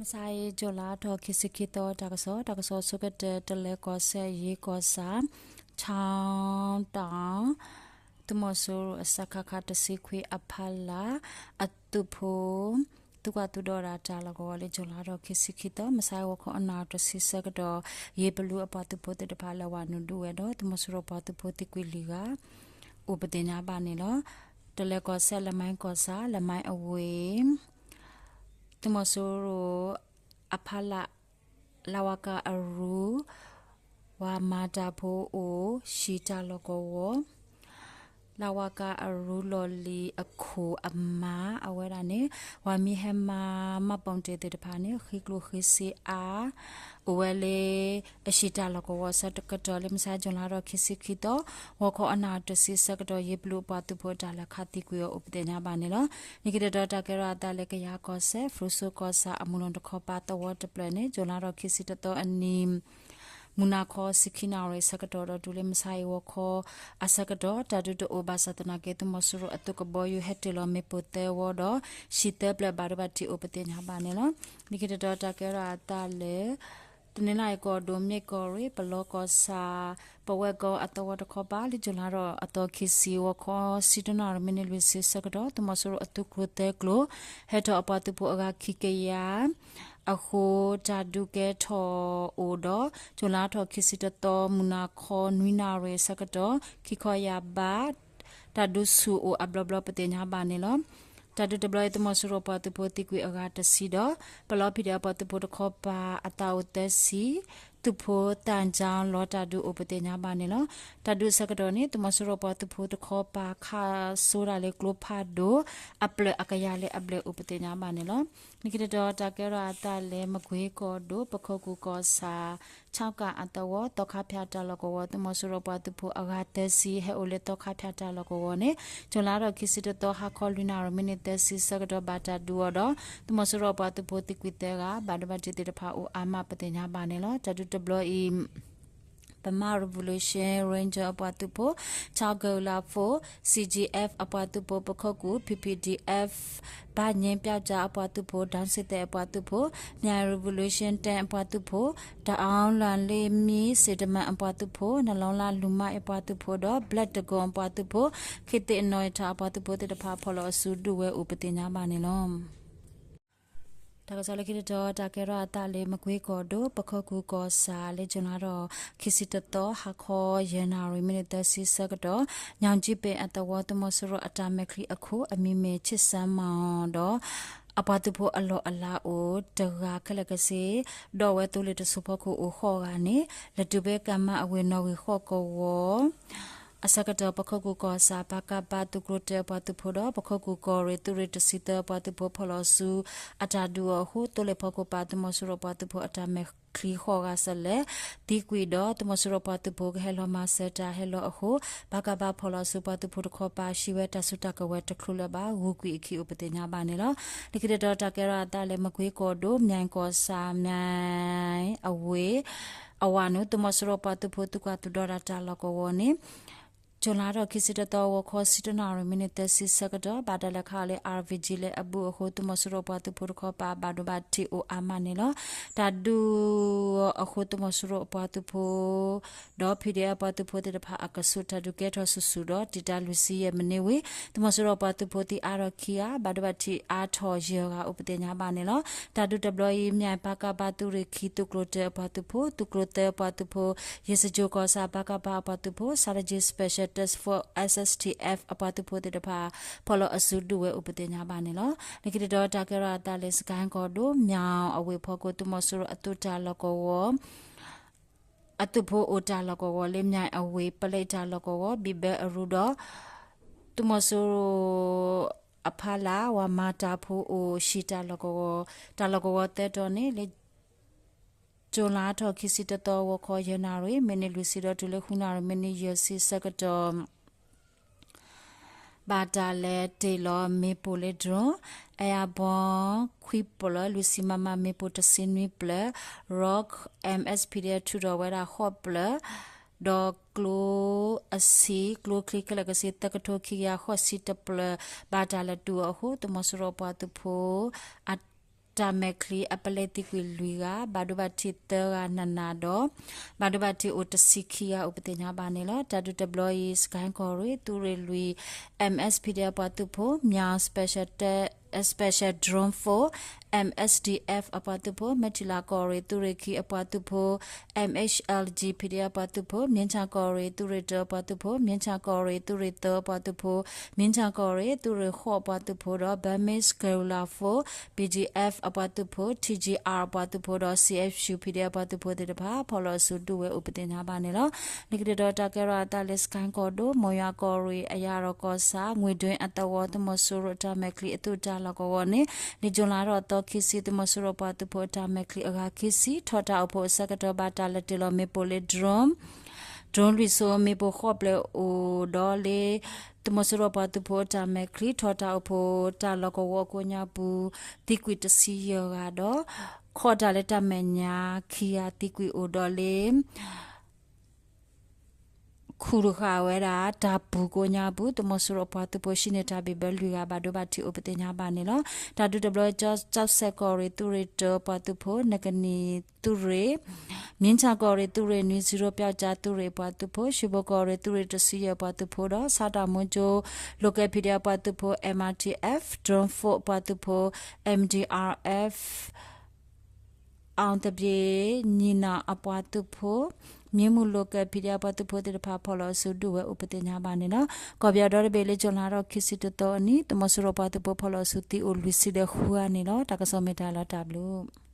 မဆါအံၤ ကၠူၤလါထီၣ်ခံဆံခံသီ တၢ်ကစီၣ်, တၢ်ကစီၣ်ဆိကတၢၢ် တလၢၤကီၢ်စဲၣ် ယ့ကီၢ်ဆၣ် ချီတၢ် သုးမီၤစိရိၤ စကခ တဆံခွံအဖီလာ် အသုးဖိ သုးကွၢ်သုးဒီးတၢ်လီၢ်ကဝီၤလၢ ကၠူၤလါထီၣ်ခံဆံခံသီ မဆါအံၤ ဂီၤခီအနၣ်တဆံဆၢကတီၢ် ယ့ပလူအပှၤသုးဖိသ့ၣ်တဖၣ် လဲၤဝးနုာ်ဒုးဝဲဒီး သုးမီၤစိရိၤပှၤသုးဖိသံကွံာ်လွံၢ်ဂၤ အိၣ်ပသ့ၣ်ညါဘၣ်န့ၣ်လီၤ. တလၢၤကီၢ်စဲၣ် လမါကီၢ်ဆၣ် လမါအဝ့ၢ် သုးမီၤစိရိၤ အဖီလာ် လဝက အရူ ဝၤမၤတၢ်ဖိအိၣ် ဟံၣ်တၢ်လီၢ်ကဝီၤ လဝကအရူလီၢ်လံၤအခိၣ်အမါ အဝဲဒၣ်န့ၣ် ပှၤမံၤဟဲမၤ မှတ်ပုံတင် သ့ၣ်တဖၣ်န့ၣ် ဃ့ကျိၣ်ဃ့စ့အါ အိၣ်ဝဲလၢ အဟံၣ်တၢ်လီၢ်ကဝီၤအဆၢကတီၢ်လၢ မဆါ ကၠူၤလါထီၣ်ခံဆံခံသီ ဂီၤခီအနၣ်တဆံဆၢကတီၢ် ယ့ပလူအပှၤသုးဖိအတၢ်လဲၤခးသံကွံာ်အီၤအိၣ်ပသ့ၣ်ညါဘၣ်န့ၣ်လီၤ. လၢခံတတီၤ တၢ်ကဲထီၣ်အသးလၢ ကယၤကီၢ်စဲၣ် ဖရူစိကီၢ်ဆၣ်အမုၢ်နုာ်တခီပၤသဝီတဖျၢၣ်န့ၣ် ကၠူၤလါထီၣ်ခံဆံတသီအနံၤ မုၢ်နၤခီ ဆံခံနၣ်ရံၣ်ဆၢကတီၢ်ဒီး တုၤလၢမဆါအံၤ ဂီၤခီအဆၢကတီၢ် တၢ်ဒုးတအိၣ်ဘၣ်ဆၣ်သနာ်က့ သုးမီၤစိရိၤအသုးကဘီယူၤဟဲတ့ၢ်လီၤမ့ၣ်ပိၢ်သၢဝီဒီး ဟံၣ်သၢဖျၢၣ်ဘၣ်ဒိဘၣ်ထံးအိၣ်ပသ့ၣ်ညါဘၣ်န့ၣ်လီၤ. လၢခံတတီၤ တၢ်ကဲထီၣ်အသးလၢ တနီသရံၣ်ကီၢ်ဒိၣ် မ့ၢ်ကီၢ်ရ့ၣ် ပလီကီၢ်ဆၣ် ပဝဲကီၢ်အသဝီတခီပၤ လၢကၠူၤလါထီၣ်အသီခံဆံ ဂီၤခီ ဆံတနၣ်ရံၣ် မံးနံးလွံၢ်ဆံဆၢကတီၢ် သုးမီၤစိရိၤအသုးကျိၤသၢကျိၤ ဟဲထီၣ်အပှၤသုးဖိအဂၤခံကယၤ အဃိ တၢ်ဒုးကဲထီၣ်အိၣ်ဒီး ကၠူၤလါထီၣ်ခံဆံတသီ မုၢ်နၤခီ နွံနၣ်ရံၣ်ဆၢကတီၢ် ခံခီယၢ်ဘး တၢ်ဒုးဆူၣ်အိၣ်အဘျီဘျီပသ့ၣ်ညါဘၣ်န့ၣ်လီၤ. တၢ်ဒုးတဘျီအံၤ သုးမီၤစိရိၤပှၤသုးဖိသံကွံာ်အဂၤတဆံဒီး ပလီ ပီၣ်ဒဲၣ် အပှၤသုးဖိတခီပၤအသးအိၣ်သၢဆံ သုးဖိသၣ်ကၠီ လီၤတၢ်ဒုးအိၣ်ပသ့ၣ်ညါဘၣ်န့ၣ်လီၤ. တၢ်ဒုးဆၢကတီၢ်န့ၣ် သုးမီၤစိရိၤပှၤသုးဖိတခီပၤခးစိတၢ်လၢကျိဖးဒိၣ် အဖျၢၣ်အကယၤလၢအဘျဲၣ်အိၣ်ပသ့ၣ်ညါဘၣ်န့ၣ်လီၤ. လၢခံတတီၤ တၢ်ကဲထီၣ်အသးလၢ မကွ့ကီၢ်ဒိၣ် ပခိၣ်ကူၣ်ကီၢ်ဆၣ် ခၠီကၣ်အသဝီ သီခါဖၠၣ်တၢ်လီၢ်ကဝီၤ သုးမီၤစိရိၤပှၤသုးဖိအဂၤသၢဆံ ဟဲအိၣ်လၢသီခါဖၠၣ်တၢ်လီၢ်ကဝီၤန့ၣ် ကၠူၤလါထီၣ်ခံဆံတသီ ဟါခီလွံၢ်နၣ်ရံၣ် မံးနံးသၢဆံဆၢကတီၢ် ဘၣ်တၢ်ဒုးအီၤဒီး သုးမီၤစိရိၤပှၤသုးဖိသံကွံာ်သၢဂၤ ဘၣ်ဒိဘၣ်ထံးသ့ၣ်တဖၣ်အိၣ်အါမးပသ့ၣ်ညါဘၣ်န့ၣ်လီၤ. တၢ်ဒုးတဘျီအံၤ Burma Revolution Ranger အပှၤသုးဖိ ခၠီ Guerrilla Force, C G F အပှၤသုးဖိ ပခိၣ်ကူၣ် P P D F, ဘၣ်ညိပျီကၠၣ်အပှၤသုးဖိ ဒီစ့သဲး အပှၤသုးဖိ, Myaing Revolution တၢ အပှၤသုးဖိ, တအီလၣ်လ့မံ စ့တမၣ် အပှၤသုးဖိ, နလီလၣ်လူမါ အပှၤသုးဖိဒီး Black Dragon အပှၤသုးဖိ, ခ့သ့ၣ်နီၣ် အပှၤသုးဖိသ့ၣ်တဖၣ် ဖီၣ်လီၤအစုဒုးဝဲအိၣ်ပသ့ၣ်ညါဘၣ်န့ၣ်လီၤ. တၢ်ကစီၣ်လၢခံတတီၤ တၢ်ကဲထီၣ်အသးလၢ မကွ့ကီၢ်ဒိၣ် ပခိၣ်ကူၣ်ကီၢ်ဆၣ် လၢ ကၠူၤလါထီၣ် ခံဆံတသီ ဟါခီ ယဲၢ်နၣ်ရံၣ် မံးနံးသၢဆံဆၢကတီၢ် ညီၣ်ကၠံပ့ၤအသဝီ သုးမီၤစိရိၤအတၢ်မဲာ်ချံအခိၣ် အမံၤမ့ၢ် ဆံၣ်စၢမီၣ်ဒီး အပှၤသုးဖိအလီၢ်အလၤအိၣ်တဂၤခဲလၢာ်ခဲဆ့ ဒီးဝဲသိလ့ၣ်တစိၤဖီခိၣ်အိၣ်ဃိးဂၤန့ၣ် လဲၤတုၤဖဲကၢမါအဝ့ၢ်နီၣ်ဂံၢ်ဃိးကဝီၤ အဆၢကတီၢ် ပခိၣ်ကူၣ်ကီၢ်ဆၣ် ပကဖ သုးကျိၤတၢအပှၤသုးဖိဒီး ပခိၣ်ကူၣ်ကီၢ်ရ့ၣ် သုးရ့ၣ်တဆံသၢအပှၤသုးဖိ ဖီၣ်လီၤအစု အတၢ်ဒုးအီၤအဃိ သိလ့ၣ်ဖီခိၣ်ပာ် သုးမီၤစိရိၤပှၤသုးဖိအတၢ်မဲာ်ချံဃိးဂၤစဲးလဲး သံကွံာ်ဒီး သုးမီၤစိရိၤပှၤသုးဖိကဟဲလီၤမၤစၢၤတၢ်ဟဲလီၤအဃိ ပကဖ ဖီၣ်လီၤအစုပှၤသုးဖိတခီပၤ ဟံးဝဲတၢ်စုတၢ်ကဝဲၤတချုးလၢၤဘၣ် ဂုာ်ကွံာ်အခံအိၣ်ပသ့ၣ်ညါဘၣ်န့ၣ်လီၤ. လၢခံတတီၤ တၢ်ကဲထီၣ်အသးလၢ မကွ့ကီၢ်ဒိၣ် မၠဲၣ်ကီၢ်ဆၣ် မၠဲၣ်အဝ့ၢ် အဝၤနုာ် သုးမီၤစိရိၤပှၤသုးဖိ သုးကွၢ်သုးဒီတၢ်လီၢ်ကဝီၤန့ၣ် ကၠူၤလါထီၣ်ခံဆံတသီ ဂီၤခီ ဆံတနၣ်ရံၣ် မံးနံးသၢဆံဆၢကတီၢ် ဘၣ်တၢ်လဲၤခးအီၤလၢ R V G လၢအဘူးအဃိ သုးမီၤစိရိၤပှၤသုးဖိတခီပၤ ဘၣ်ဒိဘၣ်ထံးအိၣ်အါမးန့ၣ်လီၤ. တၢ်ဒုးအီၤအဃိ သုးမီၤစိရိၤအပှၤသုးဖိ ဒီး P D F ပှၤသုးဖိသ့ၣ်တဖၣ်အကဆူး တၢ်ဒုးကဲထီၣ်ဆူၣ်ဆူၣ်ဒီး တံာ်တာ်လွံၢ်ဆံယဲၢ်မံးနံးဝံၤ သုးမီၤစိရိၤပှၤသုးဖိသံအါထီၣ်ခံဂၤ ဘၣ်ဒိဘၣ်ထံးအါထီၣ်ယဲၢ်ဂၤအိၣ်ပသ့ၣ်ညါဘၣ်န့ၣ်လီၤ. တၢ်ဒုးတဘျီအံၤ မၠဲၣ် ပကဖ သုးရ့ၣ်ခံ သုးကျိၤတၢအပှၤသုးဖိ သုးကျိၤသၢအပှၤသုးဖိ ယ့ၣ်စကၠိၤကီၢ်ဆၣ် ပကဖ အပှၤသုးဖိ Strategic Special Task Force S S T F အပှၤသုးဖိသ့ၣ်တဖၣ် ဖီၣ်လီၤအစုဒုးဝဲအိၣ်ပသ့ၣ်ညါဘၣ်န့ၣ်လီၤ. လၢခံတတီၤ တၢ်ကဲထီၣ်အသးလၢ စကဲၣ်ကီၢ်ဒိၣ် မၠဲၣ်အဝ့ၢ်ဖီခိၣ် သုးမီၤစိရိၤအသုးတၢ်လီၢ်ကဝီၤ အသုးဖိအိၣ်တၢ်လီၢ်ကဝီၤလၢ မၠဲၣ်အဝ့ၢ် ပလဲတၢ်လီၢ်ကဝီၤ ဘံၣ်ဘၢအရူဒီး သုးမီၤစိရိၤအဖီလာ် ဝၤမၤတၢ်ဖိအိၣ်ဟံၣ်တၢ်လီၢ်ကဝီၤ တၢ်လီၢ်ကဝီၤသၢတီၤန့ၣ် လၢ ကၠူၤလါထီၣ်ခံဆံတသီ ဂီၤခီ ယဲၢ်နၣ်ရံၣ် မံးနံးလွံၢ်ဆံဒီးတုၤလၢဃုနၣ်ရံၣ် မံးနံးယဲၢ်ဆံဆၢကတီၢ် ဘၣ်တၢ်လဲၤတ့ၢ်လီၤမ့ၣ်ပိၢ်လၢ drone, airborne ခွံဖျၢၣ်, လွံၢ်ဆံ MM မ့ၣ်ပိၢ် တဆံနွံဖျၢၣ်, Roc M S P D F ထုးထီၣ်ဝဲဒၣ်ဃိးဖျၢၣ်, ဒီးကျိအဆံး ကျိချံခဲလၢာ်ခဲဆ့ သၢကထိခံကယၤဃိးဆံတဖျၢၣ် ဘၣ်တၢ်လဲၤတုၤအီၤအဃိ သုးမီၤစိရိၤပှၤသုးဖိ အ တၢ်မဲာ်ချံအပလဲသံကွံာ်လွံၢ်ဂၤ, ဘၣ်ဒိဘၣ်ထံးသၢဂၤနးနးဒီး ဘၣ်ဒိဘၣ်ထံးအိၣ်တဆံခံဂၤအိၣ်ပသ့ၣ်ညါဘၣ်န့ၣ်လီၤ. တၢ်ဒုးတဘျီအံၤ စကဲၣ်ကီၢ်ရ့ၣ် သုးရ့ၣ်လွံၢ် M S P D F အပှၤသုးဖိ, မၠၣ် Special Drone Force M S D F အပှၤသုးဖိ, မဲထံလးကီၢ်ရ့ၣ် သုးရ့ၣ်ခံအပှၤသုးဖိ, M H L G P D F အပှၤသုးဖိ, မ့ၢ်ဆၣ်ကီၢ်ရ့ၣ် သုးရ့ၣ်တၢအပှၤသုးဖိ, မ့ၢ်ဆၣ်ကီၢ်ရ့ၣ် သုးရ့ၣ်သၢအပှၤသုးဖိ, မ့ၢ်ဆၣ်ကီၢ်ရ့ၣ် သုးရ့ၣ်ဃိးအပှၤသုးဖိဒီး Burmese Guerrilla Force, B G F အပှၤသုးဖိ, T G R အပှၤသုးဖိဒီး C F U P D F အပှၤသုးဖိသ့ၣ်တဖၣ် ဖီၣ်လီၤအစုဒုးဝဲအိၣ်ပသ့ၣ်ညါဘၣ်န့ၣ်လီၤ. လၢခံတတီၤ တၢ်ကဲထီၣ်အသးလၢ စကဲၣ်ကီၢ်ဒိၣ် မိၢ်ယွၤကီၢ်ရ့ၣ် အယၤဒီးကီၢ်ဆၣ် ငွေတွင်းအသဝီ သုးမီၤစိရိၤအတၢ်မဲာ်ချံအသုးတၢ်လီၢ်ကဝီၤန့ၣ် လၢ July လါထီၣ်သီခံဆံ သုးမီၤစိရိၤပှၤသုးဖိအတၢ်မဲာ်ချံအဂၤခံဆံ ထီၣ်တၢ်အိၣ်ဖှိၣ်အဆၢကတီၢ် ဘၣ်တၢ်လဲၤတ့ၢ်လီၤမ့ၣ်ပိၢ်လၢ drone, drone လွံၢ်စိ မ့ၣ်ပိၢ်ဃိးဖျၢၣ်အိၣ်ဒီးလၢ သုးမီၤစိရိၤပှၤသုးဖိအတၢ်မဲာ်ချံ ထီၣ်တၢ်အိၣ်ဖှိၣ်တၢ်လီၢ်ကဝီၤအကိးညါပူၤ သံကွံာ်တဆံယဲၢ်ဂၤဒီး ခီၣ်တၢ်လၢတၢ်မဲာ်ညါခံဂၤသံကွံာ်အိၣ်ဒီးလၢ ခူၣ်တဃာ်ဝဲဒၣ် တၢ်ပူၤကိးညါပူၤ သုးမီၤစိရိၤပှၤသုးဖိဟံးန့ၢ်တၢ်ဘံၣ်ဘၢလွံၢ်ဂၤ ဘၣ်ဒိဘၣ်ထံးအိၣ်ပသ့ၣ်ညါဘၣ်န့ၣ်လီၤ. တၢ်ဒုးတဘျီ ကၠီၣ်စဲၣ်ကီၢ်ရ့ၣ် သုးရ့ၣ်တၢပှၤသုးဖိ, နကနံၣ်သုးရ့ၣ်, မ့ၢ်ဆၣ်ကီၢ်ရ့ၣ် သုးရ့ၣ်နွံ ဇံရိပျီကၠါ သုးရ့ၣ်အပှၤသုးဖိ, ရှ့ဘိကီၢ်ရ့ၣ် သုးရ့ၣ်တဆံယဲၢ်အပှၤသုးဖိဒီး ဆၣ်တၢ်မူကၠိ local P D F အပှၤသုးဖိ, M R T F, drone force အပှၤသုးဖိ, M D R F အောင်သပြေ, ညီနောင်အပှၤသုးဖိ, မြင်းမူ local P D F အပှၤသုးဖိသ့ၣ်တဖၣ် ဖီၣ်လီၤအစုဒုးဝဲအိၣ်ပသ့ၣ်ညါဘၣ်န့ၣ်လီၤ. ကီၢ်ပယီၤဒီတဘ့ၣ်လၢ ကၠူၤလါထီၣ်ခံဆံတသီအနံၤ သုးမီၤစိရိၤပှၤသုးဖိဖီၣ်လီၤအစုသံအိၣ်လွံၢ်ဆံဒီးဃုဂၤန့ၣ်လီၤ. တၢ်ကစီၣ်မ့ၢ်တၢ်လီၤတၢ်ဘျုး